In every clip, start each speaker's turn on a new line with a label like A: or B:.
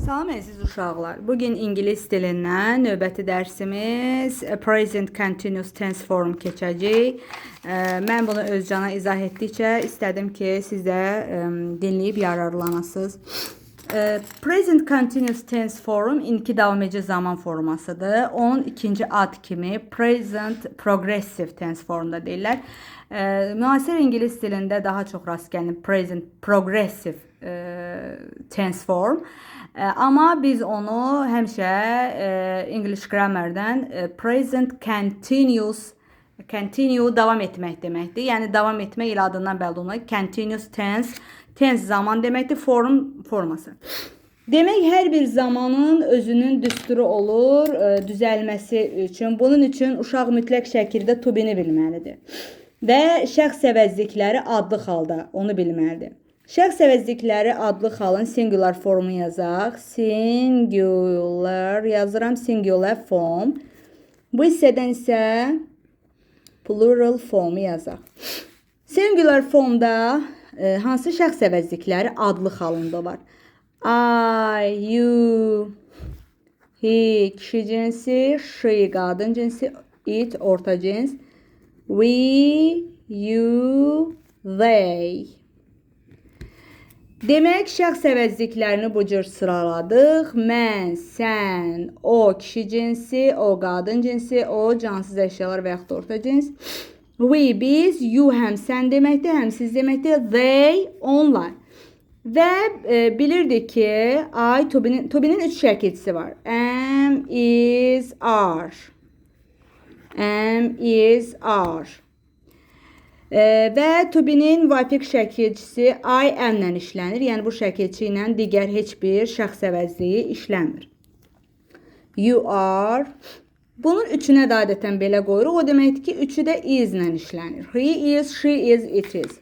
A: Salam əziz uşaqlar. Bugün ingilis dilindən növbəti dərsimiz Present Continuous Tense Form keçəcək. Mən bunu Özcana izah etdikcə istədim ki, siz də dinləyib yararlanasınız. Present Continuous Tense Form indiki davam edici zaman formasıdır. Onun ikinci ad kimi Present Progressive Tense Form da deyirlər. Müasir ingilis dilində daha çox rast gəlinir Present Progressive tense form. Amma biz onu həmişə English grammardan present continuous, continue davam etmək deməkdir. Yəni davam etmək ilə adından bəlli olur. Continuous tense, tense zaman deməkdir, form forması. Demək hər bir zamanın özünün düsturu olur, düzəlməsi üçün. Bunun üçün uşaq mütləq şəkildə to be-ni bilməlidir. Və şəxs əvəzlikləri adlı halda onu bilməlidir. Şəxs əvəzlikləri adlı halın singular formu yazaq. Singular yazıram, singular form. Bu hissədən isə plural formu yazaq. Singular formda hansı şəxs əvəzlikləri adlı halında var? I, you, he kişi cinsi, she qadın cinsi, it orta cins, we, you, they. Demək, şəxs əvəzliklərini bu cür sıraladıq. Mən, sən, o kişi cinsi, o qadın cinsi, o cansız əşyalar və yaxud da orta cins. We, biz, you həm sən deməkdir, həm siz deməkdir. They, onlar. Və bilirdik ki, I, to be'nin 3 şəkilçisi var. Am, is, are. Am, is, are. Və to be'nin müvafiq şəkilçisi I am-lə işlənir. Yəni bu şəkilçi ilə digər heç bir şəxs əvəzliyi işlənmir. You are. Bunun üçünə də adətən belə qoyuruq. O deməkdir ki, üçü də is-lə işlənir. He is, she is, it is.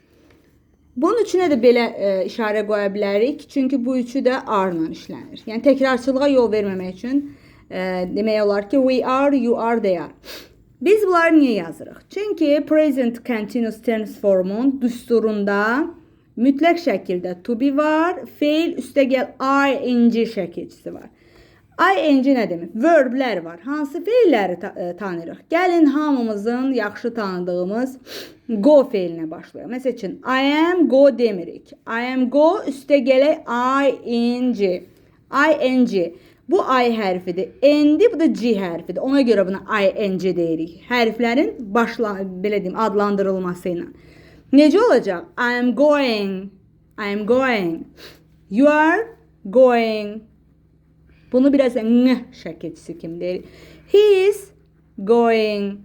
A: Bunun üçünə də belə işarə qoya bilərik. Çünki bu üçü də are-la işlənir. Yəni təkrarçılığa yol verməmək üçün demək olar ki, we are, you are, they are. Biz bunları niyə yazırıq? Çünki present continuous tense formun düsturunda mütləq şəkildə to be var, feil üstə gəl ing şəkilçisi var. Ing nə demək? Verblər var. Hansı feilləri tanıyırıq? Gəlin hamımızın yaxşı tanıdığımız go feilinə başlayaq. Məsəl üçün, I am go demirik. I am go üstə gələk ing. Ing. Bu I hərfidir. N-dir, bu da G hərfidir. Ona görə buna ing deyirik. Hərflərin belə deyim, adlandırılması ilə. Necə olacaq? I am going. I am going. You are going. Bunu biraz n şəkilçisi kimi deyirik. He is going.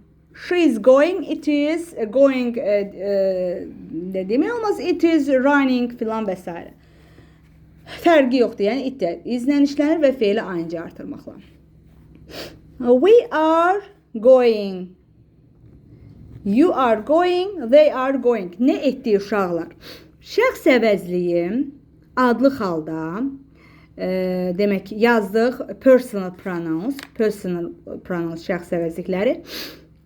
A: She is going. It is going demək olmaz. It is running filan və s. Fərqi yoxdur. Yəni it də izlə işlənir və feili ing artırmaqla. We are going. You are going. They are going. Nə etdi uşaqlar? Şəxs əvəzliyi adlı halda demək yazdıq personal pronouns, personal pronouns şəxs əvəzlikləri.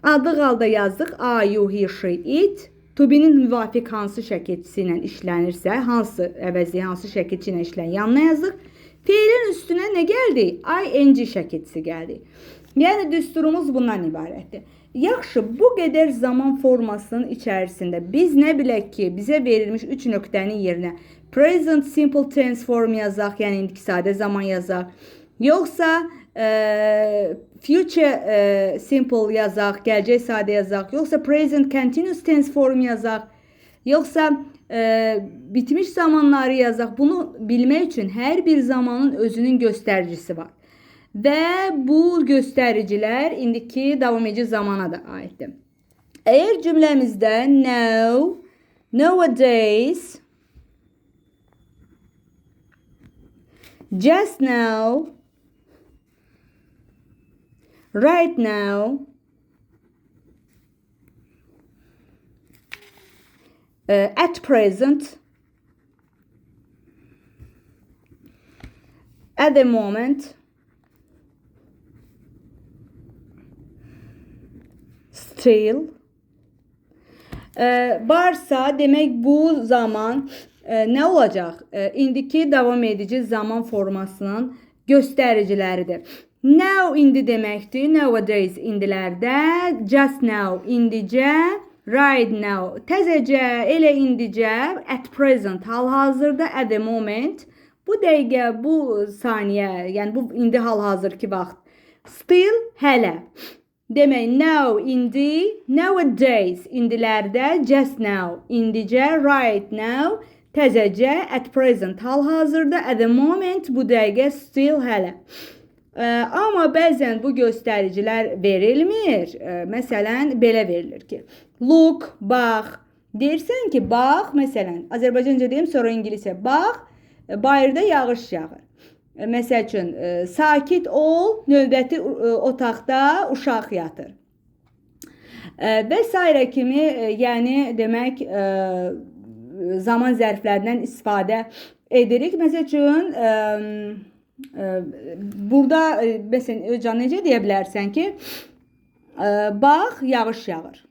A: Adlı halda yazdıq I, you, he, she, it. To be'nin müvafiq hansı şəkilçisi ilə işlənirsə, hansı əvəzliyi, hansı şəkilçi ilə işlənir, yanına yazdıq. Feilin üstünə nə gəldi? Ing şəkilçisi gəldi. Yəni düsturumuz bundan ibarətdir. Yaxşı, bu qədər zaman formasının içərisində biz nə bilək ki, bizə verilmiş 3 nöqtənin yerinə present simple tense form yazaq, yəni indiki sadə zaman yazaq. Yoxsa future simple yazaq, gələcək sadə yazaq, yoxsa present continuous tense form yazaq, yoxsa bitmiş zamanları yazaq. Bunu bilmək üçün hər bir zamanın özünün göstəricisi var. Və bu göstəricilər indiki davam edici zamana da aiddir. Əgər cümləmizdə now, nowadays, just now, right now, at present, at the moment, still varsa demək bu zaman Nə olacaq? İndiki davam edici zaman formasının göstəriciləridir. Now indi deməkdir. Nowadays indilərdə, just now indicə, right now təzəcə, elə indicə, at present hal-hazırda, at the moment bu dəqiqə, bu saniyə, yəni bu indi hal-hazırki vaxt. Still hələ. Demək now indi, nowadays indilərdə, just now indicə, right now təzəcə, at present hal-hazırda, at the moment bu dəqiqə, still hələ. Amma bəzən bu göstəricilər verilmir. Məsələn, belə verilir ki, look, bax. Deyirsən ki, bax, məsələn, Azərbaycanca deyim, sonra ingiliscə. Bax, bayırda yağış yağır. Məsəl üçün, sakit ol, növbəti otaqda uşaq yatır. Və sairə kimi, yəni demək, zaman zərflərindən istifadə edirik. Məsəl üçün, burada məsələn, Özcan, necə deyə bilərsən ki, bax, yağış yağır.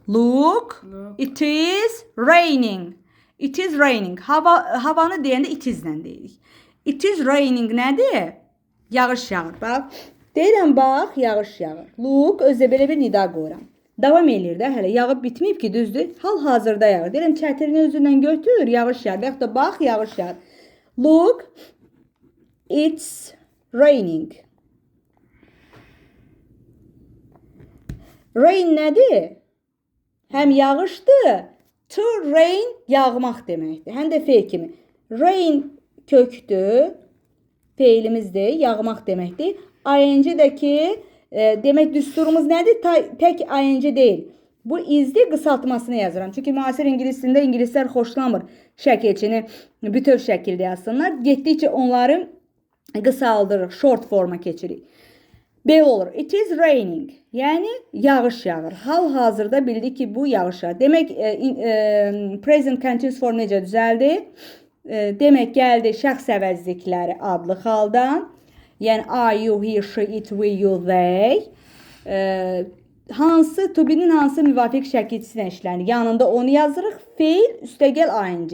A: Look, it is raining. It is raining. Havanı deyəndə it is-lə deyirik. It is raining nədir? Yağış yağır. Bax, deyirəm, bax, yağış yağır. Look, özə belə bir nida qoyuram. Davam eləyir də, hələ yağıb bitməyib ki, düzdür? Hal-hazırda yağır. Deyirəm, çətirini özündən götür, yağış yağır. Və yaxud da bax, yağış yağır. Look, it's raining. Rain nədir? Həm yağışdır, to rain yağmaq deməkdir. Həm də feil kimi. Rain kökdür, feilimizdir, yağmaq deməkdir. ING də ki, demək düsturumuz nədir? Tək ING deyil. Bu izli qısaltmasını yazıram. Çünki müasir ingilis dilində ingilislər xoşlamır şəkilçini bütöv şəkildə yazsınlar. Getdikcə onları qısaldırıq, short forma keçirik. Belə olur. It is raining. Yəni yağış yağır. Hal-hazırda bildik ki, bu yağış yağır. Demək, present continuous form necə düzəldi? Demək, gəldi şəxs əvəzlikləri adlı haldan. Yəni I, you, he, she, it, we, you, they. Hansı, to be-nin hansı müvafiq şəkilçisi ilə işlənir? Yanında onu yazırıq. Feil üstəgəl ing.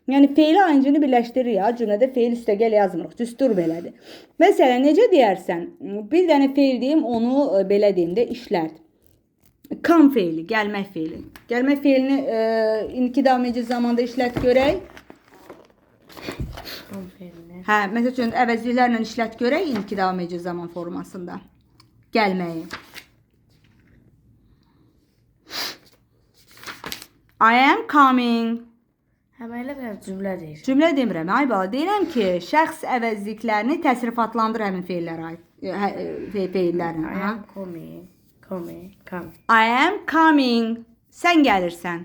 A: Yəni feili ing-ni birləşdiririk ya. Cümlədə feil üstəgəl yazmırıq. Düstur belədir. Məsələn, necə deyərsən? Bir dənə feil deyim, onu belə deyim də işlət. Come feili, gəlmək feili. Gəlmək feilini indiki davam edici zamanda işlət görək.
B: Come feilini.
A: Hə, məsəl üçün əvəzliklərlə işlət görək indiki davam edici zaman formasında. Gəlməyi. I am coming.
B: Həm elə bir cümlə deyir.
A: Cümlə demirəm, ay bala. Deyirəm ki, şəxs əvəzliklərini təsrifatlandır həmin feillərə aid. Feillərlə.
B: I am coming. Coming. Come.
A: I am coming. Sən gəlirsən.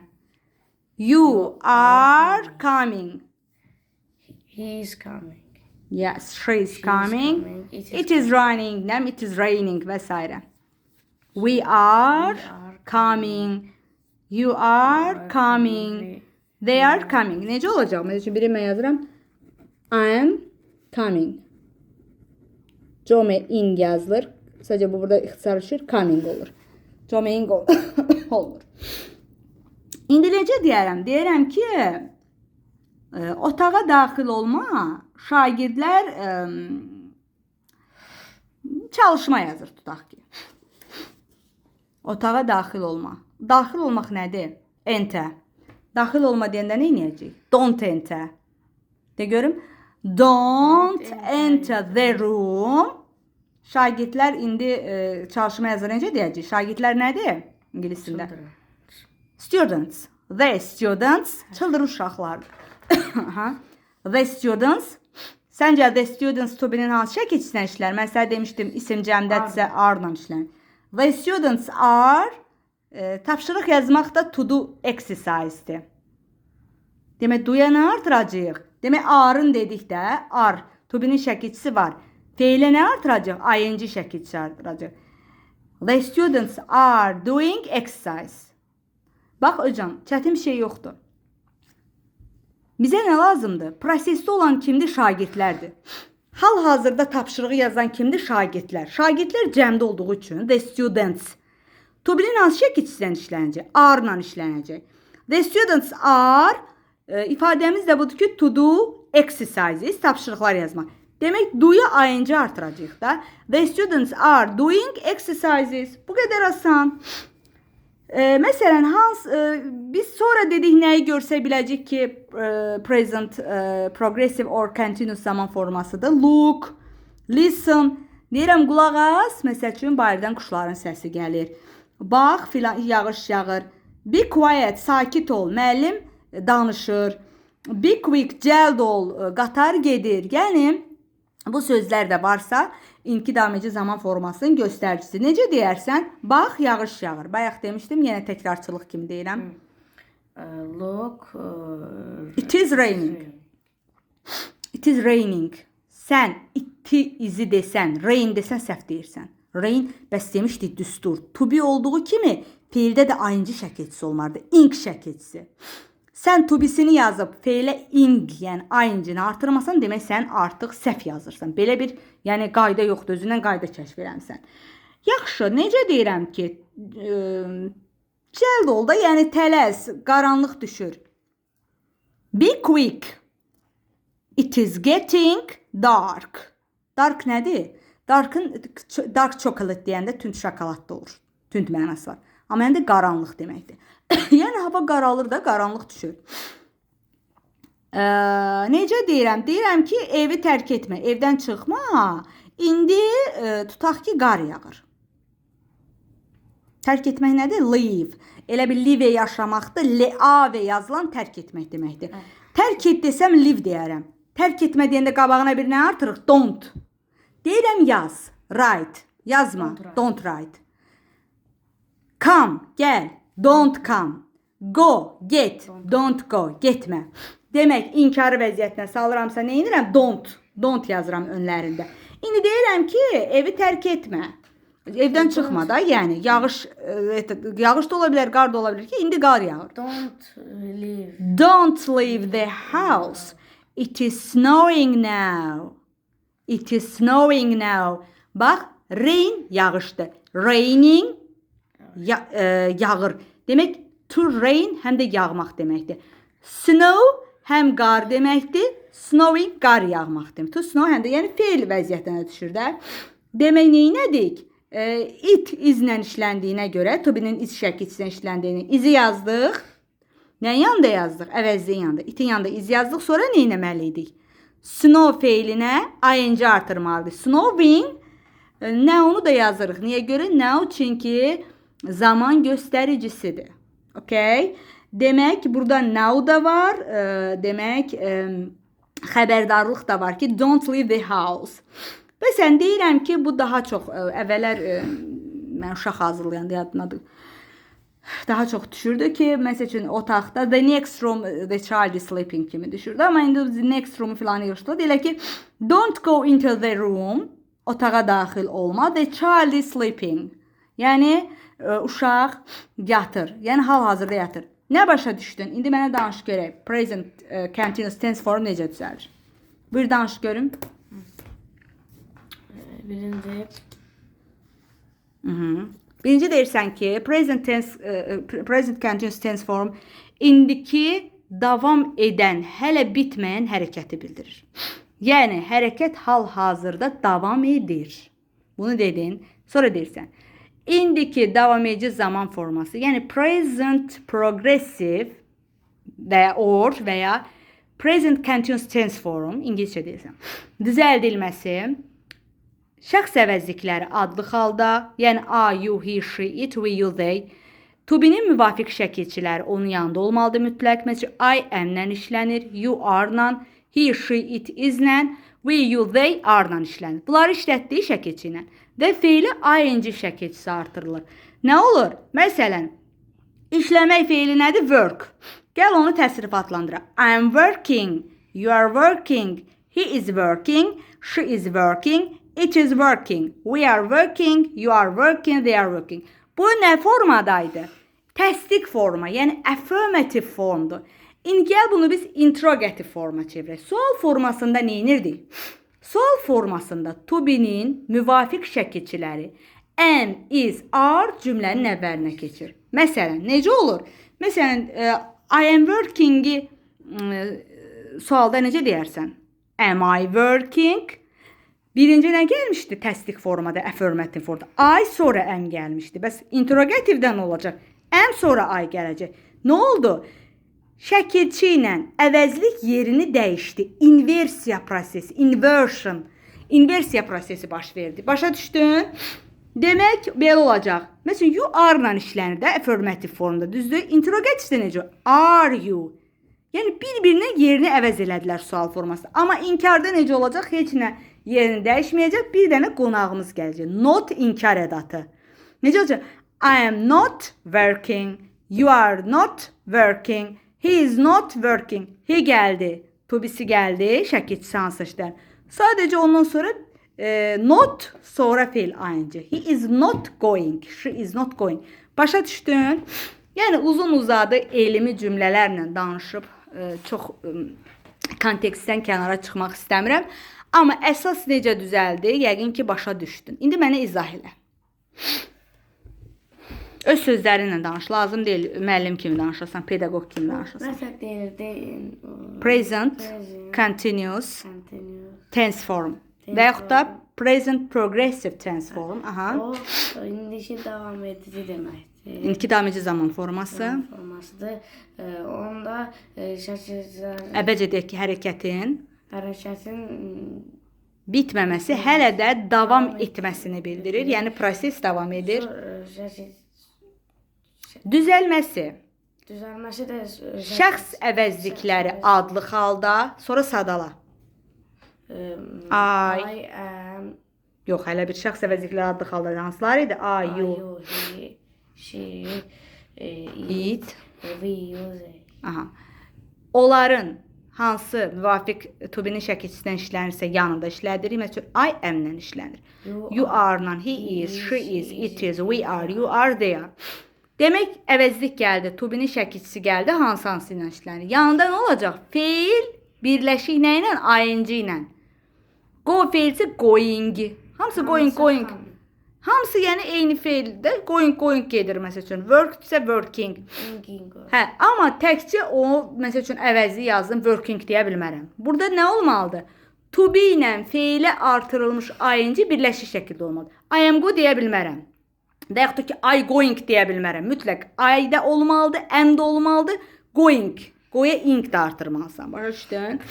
A: You are coming.
B: He is coming.
A: Yes, she is coming.
B: Coming. It is
A: It is raining. Nəm, it is raining və s. We are coming. You are coming. They are coming. Necə olacaq? Məsəl üçün, biri mən yazıram. I am coming. Come in yazılır. Sadəcə bu burada ixtisarlaşır. Coming olur. Coming olmur. İndi necə deyərəm? Deyərəm ki, otağa daxil olma, şagirdlər çalışma yazır, tutaq ki. Otağa daxil olma. Daxil olmaq nədir? Enter. Daxil olma deyəndə nə edəcəyik? Don't enter. De görüm. Don't enter the room. Şagirdlər indi çalışma yazır necə deyəcək? Şagirdlər nədir ingilis dilində? Students. The students. Children uşaqlardır. The students. Səncə the students to be-nin hansı şəkilçisindən işlər? Mən sənə demişdim, isim cəmdədirsə are-la işlənir. The students are tapşırıq yazmaq da to do exercise-dir. Demək, do-ya nə artıracağıq? Demək, are-ın dedikdə are, to be-nin şəkilçisi var. Feilə nə artıracaq? Ing şəkilçisi artıracaq. The students are doing exercise. Bax, hocam, çətin bir şey yoxdur. Bizə nə lazımdır? Prosesdə olan kimdir? Şagirdlərdir. Hal-hazırda tapşırığı yazan kimdir? Şagirdlər. Şagirdlər cəmdə olduğu üçün the students. To be-nin hansı şəkilçisindən işlənəcək? Are-la işlənəcək. The students are İfadəmiz də budur ki, to do exercises, tapşırıqlar yazmaq. Demək, do-ya ing artıracağıq da. The students are doing exercises. Bu qədər asan. Məsələn, biz sonra dedik nəyi görsək biləcəyik ki, present progressive or continuous zaman formasıdır. Look, listen. Deyirəm qulaq as, məsəl üçün bayırdan quşların səsi gəlir. Bax, filan yağış yağır. Be quiet, sakit ol. Müəllim danışır. Be quick, cəld ol. Qatar gedir. Yəni bu sözlər də varsa, indiki davam edici zaman formasının göstəricisi. Necə deyərsən? Bax, yağış yağır. Bayaq demişdim, yenə təkrarçılıq kimi deyirəm.
B: Look.
A: It is raining. It is raining. Sən it is-i desən, rain desən səhv deyirsən. Rain bəs demişdik düstur. To be olduğu kimi feildə də ing şəkilçisi olmalıdır. Ing şəkilçisi. Sən to be-sini yazıb feilə ing, yəni ing-ni artırmasan, demək sən artıq səhv yazırsan. Belə bir, yəni qayda yoxdur, özündən qayda kəşf eləmisən. Yaxşı, necə deyirəm ki, cəld ol da, yəni tələs, qaranlıq düşür. Be quick. It is getting dark. Dark nədir? Dark chocolate deyəndə tünd şokoladda olur. Tünd mənası var. Amma yəni də qaranlıq deməkdir. Yəni hava qaralır da, qaranlıq düşür. Necə deyirəm? Deyirəm ki, evi tərk etmə, evdən çıxma. İndi tutaq ki, qar yağır. Tərk etmək nədir? Leave. Elə bir live yaşamaqdır. L-A-V yazılan tərk etmək deməkdir. Tərk et desəm leave deyərəm. Tərk etmə deyəndə qabağına bir nə artırıq? Don't. Deyirəm yaz. Write. Yazma. Don't write. Come. Gəl. Don't come. Go. Get. Don't go. Getmə. Demək, inkarı vəziyyətinə salıramsa nə edirəm? Don't. Don't yazıram önlərində. İndi deyirəm ki, evi tərk etmə. Evdən çıxma da, yəni yağış yağış da ola bilər, qar da ola bilər ki, indi qar yağır.
B: Don't leave.
A: Don't leave the house. It is snowing now. It is snowing now. Bax, rain yağışdır. Raining yağır. Demək, to rain həm də yağmaq deməkdir. Snow həm qar deməkdir. Snowing qar yağmaq deməkdir. To snow həm də yəni feil vəziyyətinə düşür də. Demək, neynədik? It izlə işləndiyinə görə, to be-nin is şəkilçisinə işləndiyini izi yazdıq. Nəyin yanında yazdıq? Əvəzliyin yanında. Itin yanında iz yazdıq. Sonra nə etməli idik? Snow feilinə ing artırmalıdır. Snowing, nə onu da yazırıq. Niyə görə? Now, çünki zaman göstəricisidir. Okay? Demək, burada now da var. Demək, xəbərdarlıq da var ki, don't leave the house. Məsələn, deyirəm ki, bu daha çox əvvəllər mən uşaq hazırlayanda yadımadır. Daha çox düşürdü ki, məsəl üçün otaqda the next room the child is sleeping kimi düşürdü. Amma indi the next room filan yığışdı. Deyirlər ki, don't go into the room, otağa daxil olma. The child is sleeping. Yəni uşaq yatır. Yəni hal-hazırda yatır. Nə başa düşdün? İndi mənə danış görək. Present continuous tense form necə düzəlir? Buyur danış görüm.
B: Birinci.
A: Birinci deyirsən ki, present continuous tense form indiki davam edən, hələ bitməyən hərəkəti bildirir. Yəni hərəkət hal-hazırda davam edir. Bunu dedin. Sonra deyirsən, indiki davam edici zaman forması, yəni present progressive və ya or və ya present continuous tense form, ingiliscə deyirsən, düzəldilməsi şəxs əvəzlikləri adlı halda, yəni I, you, he, she, it, we, you, they, to be-nin müvafiq şəkilçiləri onun yanında olmalıdır mütləq. Məsələn, I am-lə işlənir, you are-la, he, she, it, is-lə, we, you, they are-la işlənir. Bunları işlətdiyi şəkilçi ilə və feili ing şəkilçisi artırılır. Nə olur? Məsələn, işləmək feili nədir? Work. Gəl onu təsrifatlandıraq. I am working, you are working, he is working, she is working, it is working, we are working, you are working, they are working. Bu nə formadaydı? Təsdiq forma, yəni affirmative formdur. İndi gəl bunu biz interrogative forma çevirək. Sual formasında nə edirdik? Sual formasında to be-nin müvafiq şəkilçiləri am, is, are cümlənin əvvəlinə keçir. Məsələn, necə olur? Məsələn, I am working-i Sualda necə deyərsən? Am I working? Birinci nə gəlmişdi təsdiq formada, affirmative formada? I sonra am gəlmişdi. Bəs interrogativdə nə olacaq? Am sonra I gələcək. Nə oldu? Şəkilçi ilə əvəzlik yerini dəyişdi. İnversiya prosesi, inversion. İnversiya prosesi baş verdi. Başa düşdün? Demək, belə olacaq. Məsələn, you are ilə işlənir də affirmative formda, düzdür? Interrogativdə necə? Are you? Yəni bir-birinə yerini əvəz elədilər sual formasında. Amma inkarda necə olacaq? Heç nə yerini dəyişməyəcək. Bir dənə qonağımız gələcək. Not inkar edatı. Necə olacaq? I am not working. You are not working. He is not working. He gəldi. To be-si gəldi. Şəkilçisi hansı işlər? Sadəcə ondan sonra not sonra feil ing. He is not going. She is not going. Başa düşdün? Yəni uzun uzadı elmi cümlələrlə danışıb çox kontekstdən kənara çıxmaq istəmirəm. Amma əsas necə düzəldi, yəqin ki, başa düşdün. İndi mənə izah elə. Öz sözlərinlə danış. Lazım deyil müəllim kimi danışasan, pedaqoq kimi danışasan.
B: Məsələn deyildi
A: Present,
B: present,
A: continuous,
B: continuous.
A: Tense form. Və yaxud da present progressive tense form. Aha.
B: O indiki davam edici deməkdir.
A: İndiki davam edici zaman forması.
B: Formasıdır. Onda şəkilçilər
A: Əvvəlcə deyək ki, hərəkətin
B: hərəkətin
A: bitməməsi, hələ də davam etməsini bildirir. Yəni proses davam edir.
B: Şəkil
A: Düzəlməsi.
B: düzəlməsi də
A: Şəxs əvəzlikləri adlı halda, sonra sadala. I.
B: I am.
A: Yox, hələ bir şəxs əvəzlikləri adlı halda hansılar idi? I, you,
B: you, he, she, it,
A: it.
B: We, you, they.
A: Aha. Onların hansı müvafiq to be-nin şəkilçisindən işlənirsə yanında işlədirik. Məsələn, I am-lə işlənir.
B: You
A: You are-la, he is, she is, it is, we are, you are, they are. Demək, əvəzlik gəldi, to be-nin şəkilçisi gəldi, hansı hansı ilə işlənir. Yanında nə olacaq? Feil birləşik nə ilə? Ing ilə. Go feilsi going. Hamısı going, going. Hamısı yəni eyni feildə going, going gedir məsəl üçün. Work isə working.
B: Thinking.
A: Hə, amma təkcə o məsəl üçün əvəzi yazdım, working deyə bilmərəm. Burada nə olmalıdır? To be ilə feilə artırılmış ing birləşik şəkildə olmalıdır. I am go deyə bilmərəm. Və yaxud da ki, I going deyə bilmərəm. Mütləq I də olmalıdır, am də olmalıdır. Going. Go'ya ing də artırmalısan. Başa düşdün?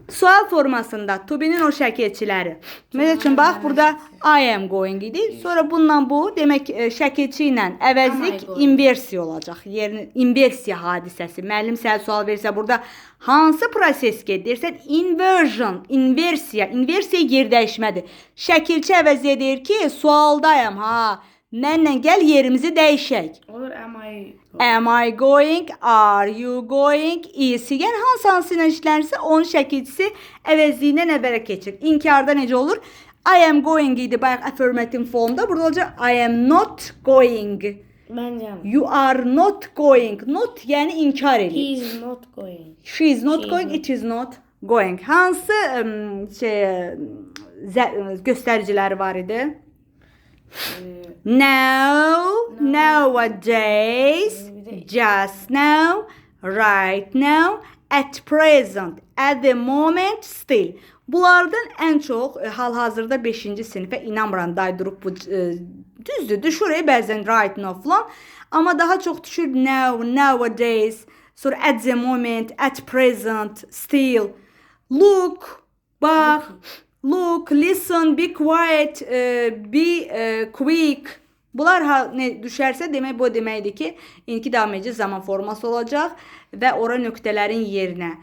A: Sual formasında to be-nin o şəkilçiləri. Məsəl üçün bax burada I am going idi. Sonra bununla bu demək şəkilçi ilə əvəzlik
B: Am I going?
A: inversiya olacaq. Yerini inversiya hadisəsi. Müəllim sənə sual versə burada hansı proses gedir? Inversion, inversiya, inversiya yer dəyişmədir. Şəkilçi əvəz edir ki, sualdayam ha. Mənlə gəl yerimizi dəyişək.
B: Olur am I
A: Am I going? Are you going? Is he? Yəni hansı hansı ilə işlənirsə onun şəkilçisi əvəzliyindən əvvələ keçir. İnkarda necə olur? I am going idi bayaq affirmative formda. Burada olacaq I am not going.
B: Məncə
A: You are not going. Not yəni inkar
B: he
A: eləyir.
B: is not going.
A: She is not
B: She is
A: going, it is not going. Hansı şey göstəriciləri var idi? Now, nowadays, just now, right now, at present, at the moment, still. Bunlardan ən çox hal-hazırda 5-ci sinifə inanmıram day durub bu düzdür, düşür bəzən right now falan, amma daha çox düşür now, nowadays, sonra at the moment, at present, still. Look, bax, look, listen, be quiet, be quick. Bunlar ha, nə düşərsə demək bu deməkdir ki, indiki davam edici zaman forması olacaq və ora nöqtələrin yerinə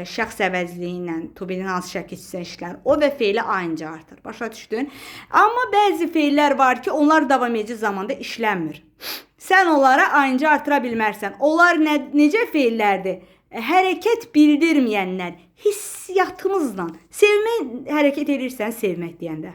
A: şəxs əvəzliyi ilə to be-nin hansı şəkilçisinə işlənir. O və feili ing artır. Başa düşdün? Amma bəzi feillər var ki, onlar davam edici zamanda işlənmir. Sən onlara ing artıra bilmərsən. Onlar necə feillərdir? Hərəkət bildirməyənlər, hissiyatımızla. Sevmək hərəkət edirsən, sevmək deyəndə.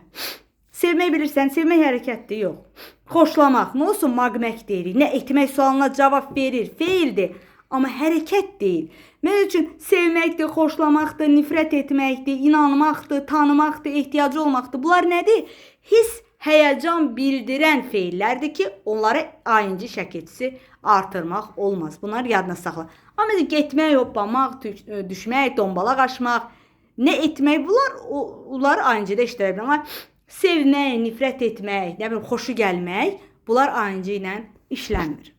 A: Sevmək bilirsən, sevmək hərəkətdir, yox. Xoşlamaq, nə olsun maqmək deyirik. Nə etmək sualına cavab verir, feildir. Amma hərəkət deyil. Məsəl üçün sevməkdir, xoşlamaqdır, nifrət etməkdir, inanmaqdır, tanımaqdır, ehtiyacı olmaqdır. Bunlar nədir? His, həyəcan bildirən feillərdir ki, onlara ing şəkilçisi artırmaq olmaz. Bunları yadına saxla. Amma məsələn getmək, hoppanmaq, düşmək, dombalaq aşmaq, nə etmək, bunlar onları ing-də işlədə bilər. Amma sevmək, nifrət etmək, nə bilim, xoşu gəlmək, bunlar ing ilə işlənmir.